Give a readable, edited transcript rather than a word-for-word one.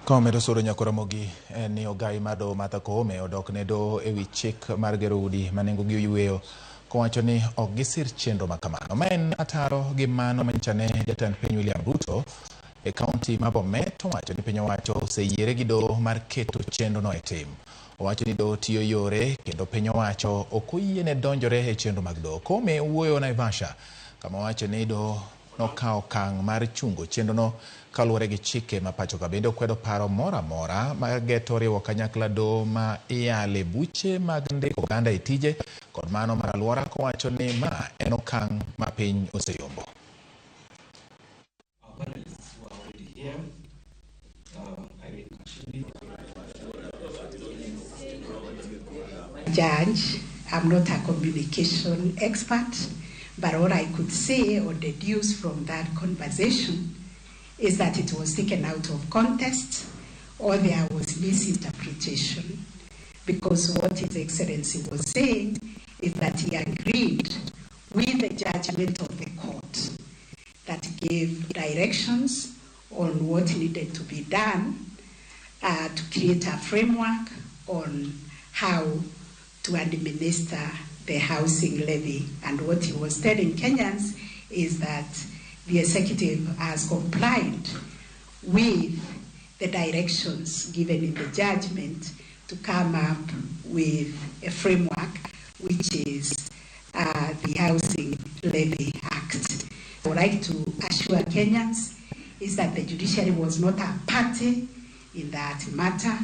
Kawamedo soro nyako Ramogi en ni ogai mar doho Martha Koome odok ne doho ewi chik mar gero udi ma nengogi oyueyo kowacho ni ok gisir chenro ma kamano. Ma en ataro gi mano manyicha ne jatend piny William Ruto e kaunti ma Bomet owacho ni piny owacho oseyiere gi doho mar keto chenrono e tim. Owacho ni doho tiyo yore kendo piny owacho ok oyiene donjore e chenro mag doho. Koome wuoyo Naivasha kama owacho ni doho nokawo okang' mar chungo chenrono kaluwore gi chike ma pachoka. Bende okwedo paro moro amora ma geto riwo kanyakla doho ma iyale buche mag ndiko oganda e tije kod mano mar alwora kowacho ni ma en okang' ma piny oseyombo. Our panelists who are already here, Irene Kashindi. Judge, I'm not a communication expert, but all I could say or deduce from that conversation is that it was taken out of context or there was misinterpretation, because what His Excellency was saying is that he agreed with the judgment of the court that gave directions on what needed to be done to create a framework on how to administer the housing levy. And what he was telling Kenyans is that the executive has complied with the directions given in the judgment to come up with a framework, which is the Housing Levy Act. I would like to assure Kenyans is that the judiciary was not a party in that matter.